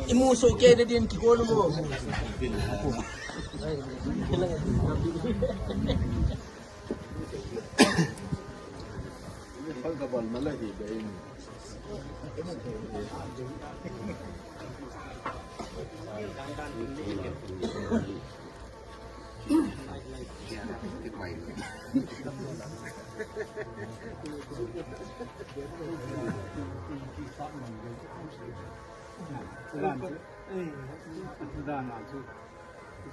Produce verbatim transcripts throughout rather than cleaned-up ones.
Imu so ke de din ki ko mo.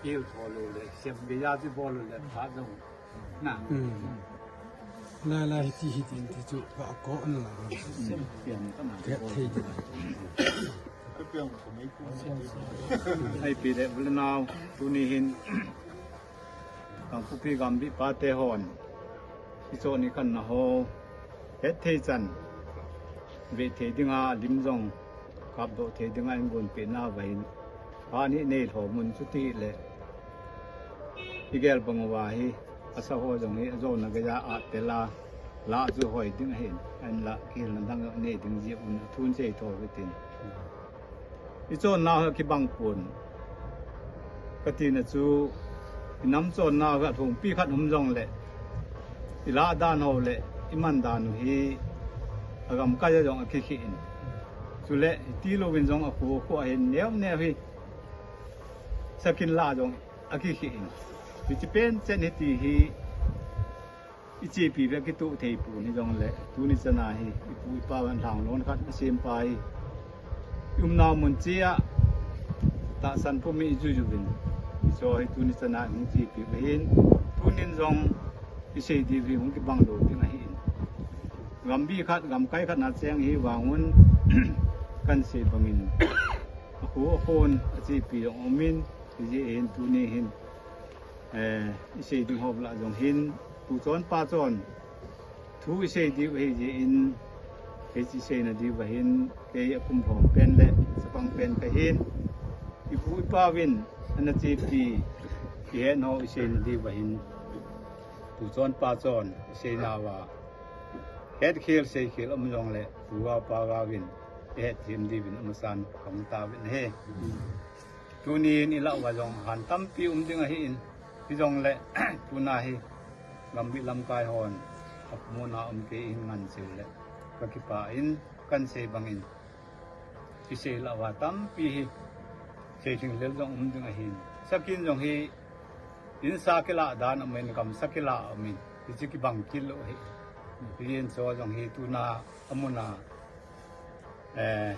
Kil tholo le, sem ge ya ti bol le, pha dong. Na. Hmm. La la hiti hiti ti chu pa ko an la. Sem pian ka na. Ka thei de. Ai pi le bul nau, tuni hin. Kangpokpi Gambih pate hon. Hicho ni kan na ho. Het thei chan. Ve thei dinga lim jong. Kapdoh thei dinga in gon pe na va hin. Pa ni nei lho mun chu ti le. I gel bang uva hi. Asa ho jong hi, ajo na ga ja a te la. La chu hoi ding hin. An la kil na dang nei ding ji un thun sei tho ve tin. I chonna ho kibang pon. Ka tina chu, i nam chonna ho a thongpi khat um jong le, i lah dan ho le, i man dan u hi, a gamkai a jong a kikhi in. Chule, i ti louvin jong a khu, khu a hin neo neo hi, sakin lah jong a kikhi in. Hichi pen chen hi ti hi, I chepi ve kitoh thei pon hi jong le, tuni chana hi, i pu i pa van lhang lon khat a sem pa hi. I umna mun chia, tahsan pum i juju vin. I cho hi tuni chana hung chepi ve hin, tunin jong i sei diu hi hung kibang lou ding ahi in. Gambi khat, gamkai khat na cheng hi vangun kan sei bangin. A khu a khon, a chepi jong umin, i ji hin tuni hin. Eh, i sei ding ho lah jong hin, pu chon pa chon. Thu i sei diu ahi jeh in, kei chi sei na diu ahin, kei a kum phong pen le, chapang pen ka hin. I pu i pa vin, ana chepi, i het ho i sei na diu ahin. Pu chon pa chon, i sei na va. Het khel sei khel um jong le, pu va pa va vin, i het thim diu vin um san, kong ta vin he. Tunin i lah uva jong han tampi um ding ahi in, hi jong le, tuna hi, gambi lamkai hon, a muna um kei in ngan cheu le, ka kipa in, kan sei bangin, i sei lah uva tampi hi, sei thing lel jong um ding ahi in. Sakin jong hi, in sa kila dan um in, gam sa kila um in, hi chi kibang kil lo hi. Hi in so jong hi, tuna, a muna, Eh,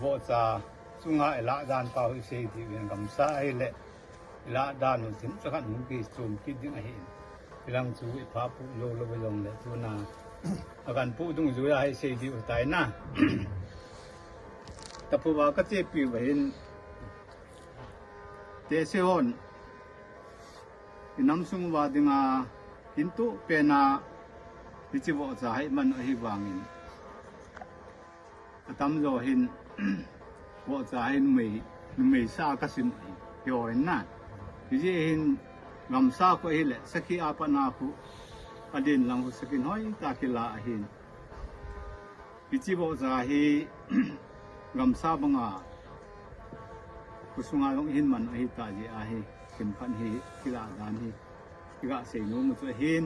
vohcha chunga i lah dan pa hi sei diu in gamsa ahi le, i lah dan u chin chakhat hung kichom kit ding ahi in. I lang chu i pha pu lo lo jong le tuna. A kan pu dung ju ya hi sei diu tai na. Ta pu va ka chepi va hin. Te se hon. I nam sung va dinga hin tu pena hi chi vohcha hai man ahi vangin. A tamjo hin, vohcha hin numei, numei sa ka sim hi, hi ho hin na. Hi jeh hin, gamsa khu hi le, sakhi a pat na khu, a din lang khu sakin hoi ta kila ahin. Hi chi vohcha hi, gamsa banga, khu sunga jong hin man ahi ta jeh ahi, kim khan hi, kila dan hi, kiga sei nom chu ahin.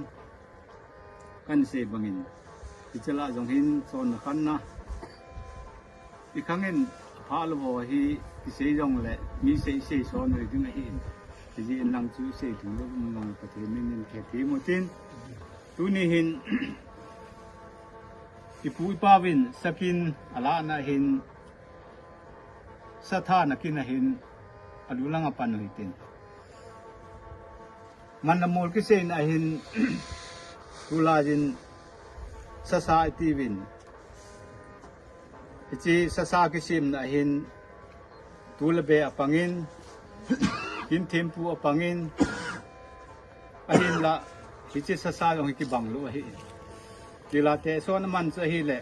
Kan sei bangin, i chala jong hin chonna khanna. I khangin, pha lo ho hi, i sei jong le, mi sei sei son ri ding ahi in. I ji in lang chu sei thum lo, um lang Pathen min in khe ti mo tin. Tuni hin, i pu i pa vin, sakin, a lah na hin, sa tha na kin a hin, a lu lang a pan u hi tin. Man na mol kisei na hin, tulai jin sasa i ti vin. Hichi sasa kisim na hin, tula be a pangin, Kin thempu apangin, ahinla, hiche sasa jong hi kibang lou ahi. Kila te son aman chu ahile,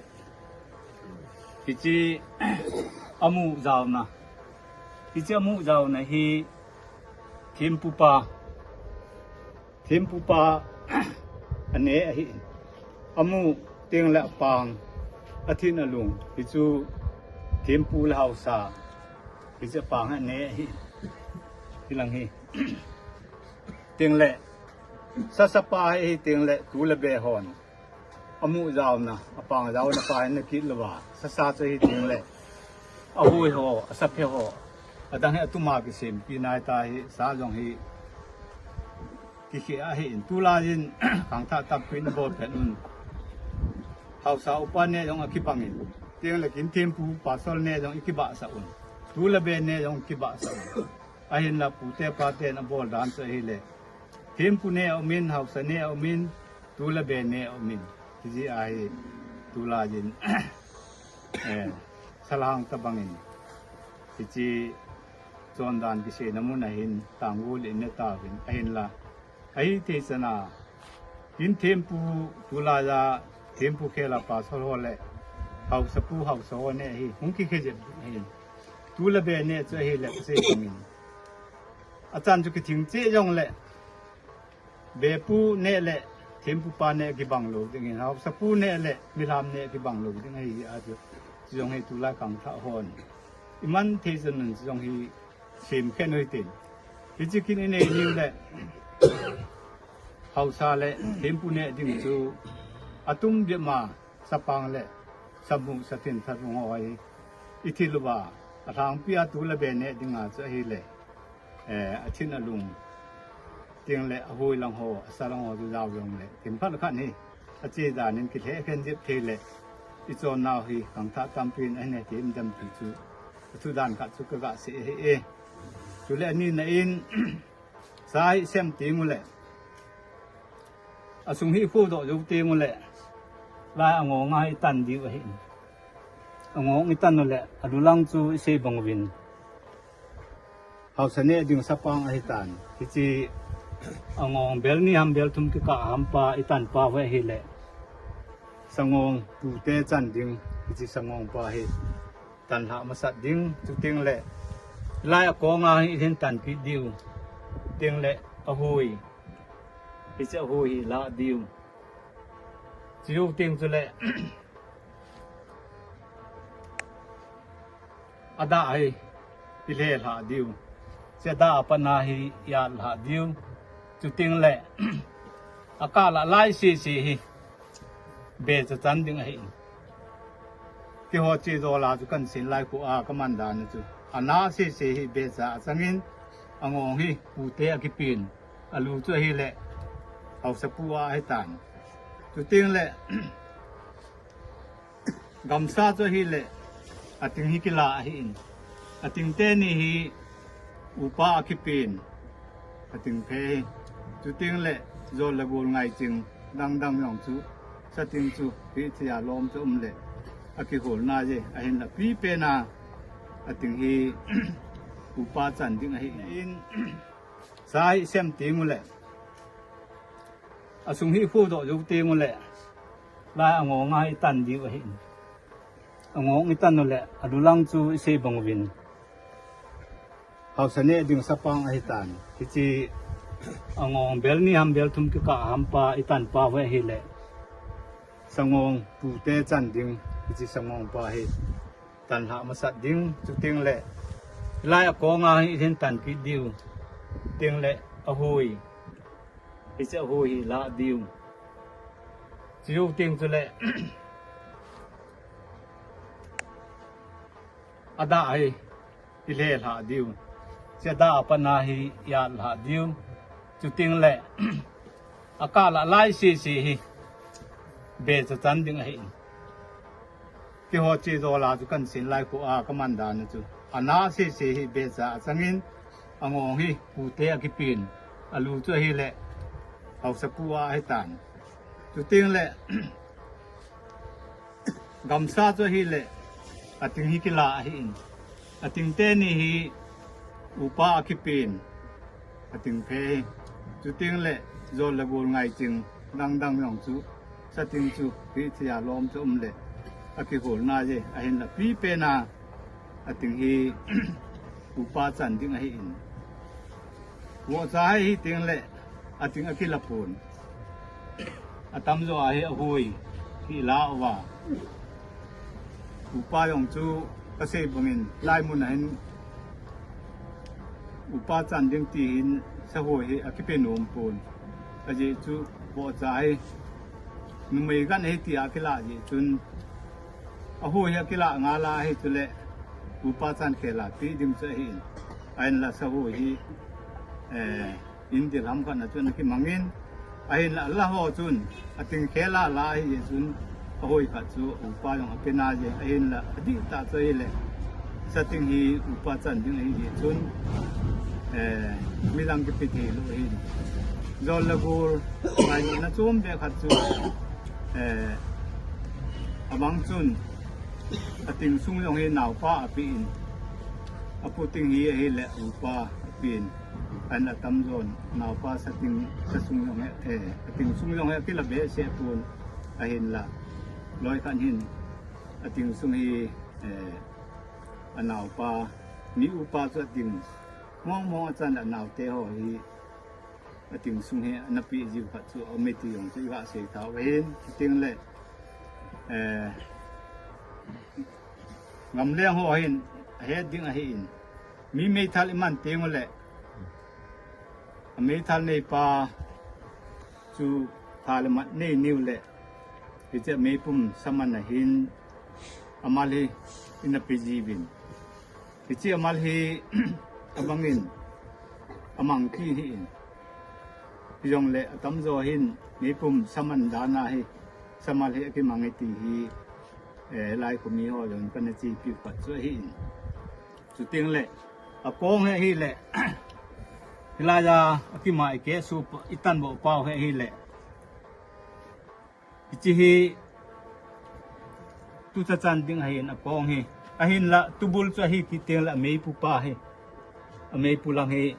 hiche amu jaona. Hiche amu jaona hi thempu pa. Thempu pa ane ahi. Amu teng le apang, athin alung. Hichu thempu le haosa. Hiche apang ane ahi. Hilang hi. Teng le, sasa pa hi teng le, tu le be hon. Amu jaona, apang jaona pa hi ana kit louva. Sasa chu hi teng le. Ahui ho, asaphe ho. Adang hi atuma kisempi nai ta hi, sa jong hi. Kikhe ahi in tulai in, khangthah tampi in abol pet un. Haosa upa ne jong akibang in. Teng le kin thempu pastor ne jong ikibahsah un. Tu le be ne jong ikibahsah un. Ahinla pute pate in abol dan chu ahile. Thempu ne aumin, haosa ne aumin, tu le be ne aumin. Hijeh a hi tulai in, eh, salang tabang in. Hiche chondan kiseina mun a hin tanggol in ne tauvin. Ahinla. Ahithei chana. Kin thempu tulai a thempu khela pastor ho le. Haosapu haosa ho ne hi. Hung kikhe jep ahi. Tu le be ne chu ahile kasei bangin. Achan chu kithing cheh jong le. Bepu ne le, thempu pa ne kibang lou ding in, haosapu ne le, milam ne kibang lou ding ahi a chu. Chu jong hi tulai khangthah hon. Iman thei chan un chu jong hi sem khen hoi tin. Hiche kin inei niu le, haosa le, thempu ne ding chu, atum bia ma, sapang le, samu, sathin, samu ho hi. Ithi louva, alhangpi a tu le be ne dinga chu ahile. Eh, athin alung. Teng le ahui lang ho, asa lang ho chu jao jong le. Themkhat khat hi. Ache dan in kilheh khen jep thei le. Ichon nau hi, khangthah tampi in ahin he thei in dem ti chu. Athu dan khat chu kaga sei ahi e. Chule ani na in, sa hi sem teng u le. Asung hi khudoh jou teng u le. Lai angong a hi tan diu ahi. Angong itan u le, alulang chu isei bang uvin. Haosa ne ding sapang ahitan. Hiche angong bel ni ham bel thum kikah ham pa itan pa ve hile. Sangong pute chan ding. Hiche sangong pa hi. Tan lha masat ding. Chuteng le. Lai akong a hi hin tan kit diu. Teng le ahui. Hiche ahui hi la diu. Chuteng chule. Ada hi, ilhe lha diu. Che da pana hi, ya lha diu. Chuteng le, akala lai sese hi, be cha chan ding ahi. Kiho che dola chu kan sin lai khu a kaman dan chu. Ana sese hi, be cha achangin, angong hi, pute akipin. Alu chu ahile, haosapu a ahitan. Chuteng le, Gamsa chu ahile, ating hi kila ahin. Ating teni hi upa akipin. Ating phe hi. Chuteng le, jol le gol ngai ching dang dang jong chu. Sating chu, hi thia lom chu um le. Akihol na je, ahin la pi pe na. Ating hi upa chan ding ahin. Sa hi sem teng u le. Asung hi khudoh jou teng u le. Lai angong a hi tan diu ahi. Angong itan u le, alulang chu isei bang uvin. Haosa ne ding sapang ahitan. Hiche angong bel ni ham bel thum kikah ham pa itan pa ve hile. Sangong pute chan ding. Hiche sangong pa hi. Tan lha masat ding, chuteng le. Lai akong a hi hin tan kit diu. Teng le, ahui. Hiche ahui hi la diu. Chuteng chule. Ada hi, ilhe lha diu. Che da pana hi, ya lha diu. Chuteng le. Akala lai sese hi. Be cha chan ding ahi. Kiho che dola chu kan sin lai khu a kaman dan chu. Ana sese hi be cha achangin angong hi pute akipin. Alu chu ahile haosapu a ahitan. Chuteng le gamsa chu ahile ating hi kila ahin. Ating teni hi upa akipin. ating phe hi. Chuting le jol le gol ngai ching dang dang jong chu, sating chu, hi thia lom chu um le, akihol na je, ahin la pi pe na, ating hi, upa chan ding ahi in. Vohcha hi ting le, ating akilapon. Atamjo a hi ahui, hi la uva. Upa jong chu kasei bangin, lai mun a hin upa chan ding ti hin sahui hi akipe nom pon. Ajeh chu vohcha hi numei gan hi ti a kila jeh chun, ahui hi akila nga la hi chule upa chan khel a pi ding chu ahi in. Ahin la sahui hi, eh, in dil ham khat na chun akimangin, ahin la, la ho chun, ating khel a la ahi jeh chun, ahui khat chu upa jong ape na je, ahin la, adih tah chu ahi le, sating hi upa chan ding ahi jeh chun, eh, midang kipe thei lou ahi. Jol le gol, ngai na chom be khat chu, eh, abang chun, ating sung jong hi naopa ape in, apu ting hi ahi le upa ape in. Ahin atamjon, naopa sating, sasung jong hi, eh, ating sung jong hi, akila behseh pon ahin la. Loi khat hin, ating sung hi, eh, anaopa, mi upa chu ating mong mong achan le anaote ho hi, ating sung hi, ana pe jiu khat chu, aum e ti jong chu, iga sei tau ahin, ating le, eh, Gamleng ho hin ahet ding ahi in. Mi meithal iman teng ule, ameithal neipa chu tha le mat nei niu le, hiche meipum saman a hin amal hi ina pe jiuvin. Hiche amal hi abangin amang kit ahi in. Hijongle atamjo hin meipum saman dan a hi samal hi akimang e ti hi, eh, lai khu mi ho jong kana chepi khat chu ahi in. Chuteng le, akong hi ahile, hilai a, akima i kesuh, i tanboh pau hi ahile, hiche hi, tucha chan ding ahin akong hi. Ahinla, tubul chu ahi kit teng le, ameipu pa hi. Ameipu lang hi,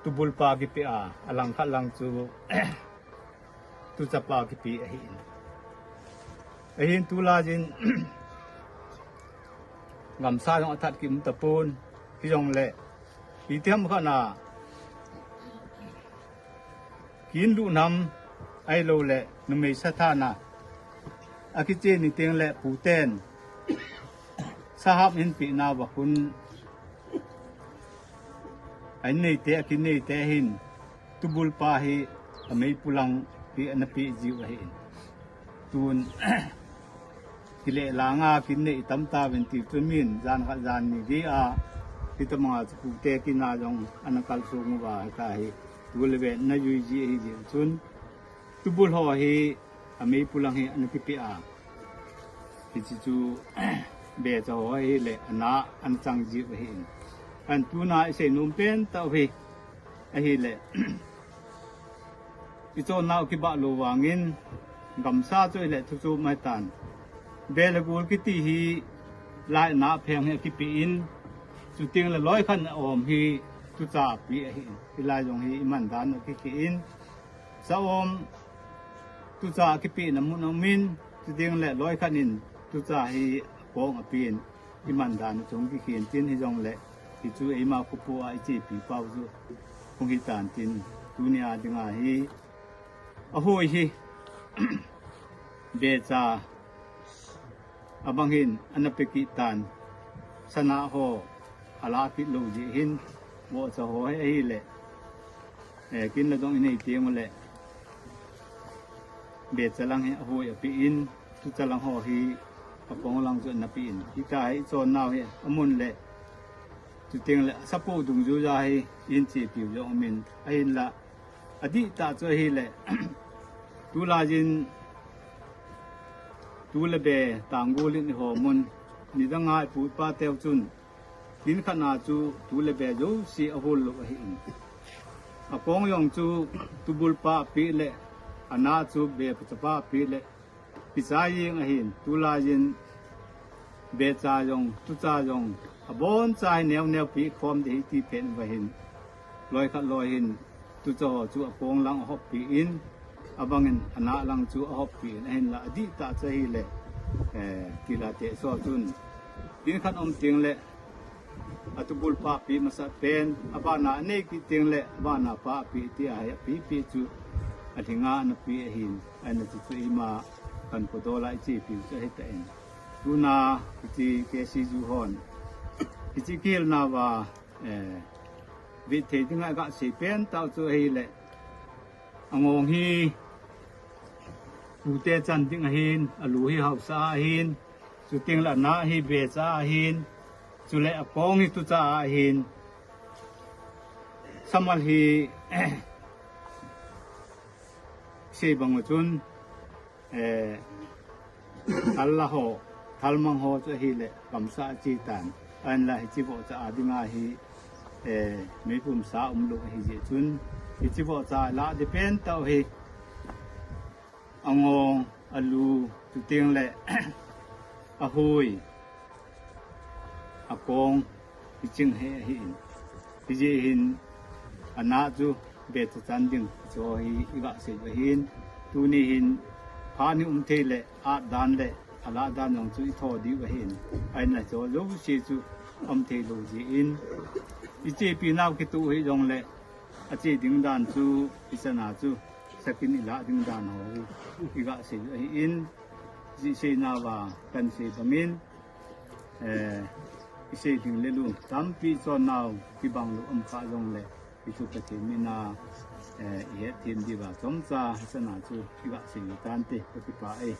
tubul pa kipe a, alang khat lang chu, tucha pa kipe ahi in. Ahin tulai in, gamsa jong athat kim tapon, hijongle, itiham khat na, kin luhnam, ahilou le, numei sa thana, akichen ni teng le, puten, sahap hin pe nauva khun, ahin neite, akin neite hin, tubul pa hi, ameipu lang hi, ana pe jiu ahi in. Tun, kile langa, kin nei tam tauvin ti chu min, jan khat jan ni dia, hitabanga chu pute kin a jong, ana kalsong uva, hita hi, tu le ven, ana jui ji ahi jeh chun, tubul ho hi, ameipu lang hi ana kipe a. Hiche chu, becha ho ahile, ana, ana chang jiu ahi in. Ahin tuna isei nom pen tah u hi, ahile, ichon nau kibah lou vangin, gamsa chu ahile, thu chu mai tan. Be le gol kiti hi, lai na pheng hi akipe in, chuteng le loi khat na om hi, tucha ape ahi in. Hilai jong hi, iman dan u kikhen. Sa-om, tucha kipehna mun aumin, chuteng le loi khat in tucha hi akong apen, iman dan u chung kikhen tin hijongle, hichu eima khopu a ichepi pau chu, hung hitan tin, tunia dinga hi, ahoi hi, becha, abang hin, ana pe kit tan, sana ho, ala kit lou jeh hin, vohcha ho hi ahile, eh, kin le dong inei teng ule, becha lang hi ahoi ape in, tucha lang ho hi, akong lang chu ana pe in, hita hi ichon nau hi, amun le, chuteng le, asapu dungjuija hi, in chepiu jong aumin, ahinla, adihtah chu ahile, tulai in, tu le be, tanggol in ihomun, nidanga ipu ipa teu chun, kin khat na chu tu le be jouse ahol lou ahi in. Akong jong chu tubul pa apeh le, ana chu becha pa apeh le, kichai jeng ahin, tulai in becha jong, tucha jong, aboncha hi neo neo peh khom ding ahi ti pen uva hin. Loi khat loi hin tucha ho chu akong lang ahoppi in, abangin ana lang chu ahoppi in, ahinla adih tah chu ahile, eh, kila te so chun. Din khat um ting le, atubul pa pi masa pen, abana anei ki ting le, abana pa pi ti ahi pi pi chu, alhinga ana pi ahin, aina chu chu ima kan ko dola ichi pi chu ahi ta in. Tuna, iti ke si ju hon. Iti kil na va, eh, Vithei dinga gasei pen tau chu ahile, angong hi tute chan ding ahin, alu hi hausa ahin, chuting le ana hi becha ahin, chule akong hi tucha ahin, samal hi sei bang chun, eh, thal la ho, thal mang ho chu ahile, kamsa achi tan. Ahinla hichi vohcha a dinga hi, eh, meipum sa umlou ahi jeh chun, hichi vohcha la depend tau hi, angong, alu, chuting le, ahui, akong, hiching he ahin. Hijeh hin, ana chu, becha chan ding, chu hi igasei ahin. Tuni hin, pha ni um thei le, at dan le, ala dan jong chu itho diu ahin. Ahinla chu, jouse chu, um thei lou jeh in. Ichepi nau kitu hi jong le, ache ding dan chu, isana chu, sakin ila ding dan ho, igasei ahin. Ji sei na va, kan sei bangin, eh, isei ding le lu, tampi chon nau, kibang lou um kha jong le, ichu Pathen mina, eh, ihet them diuva, chomcha, isana chu, igasei tante, kakipah e.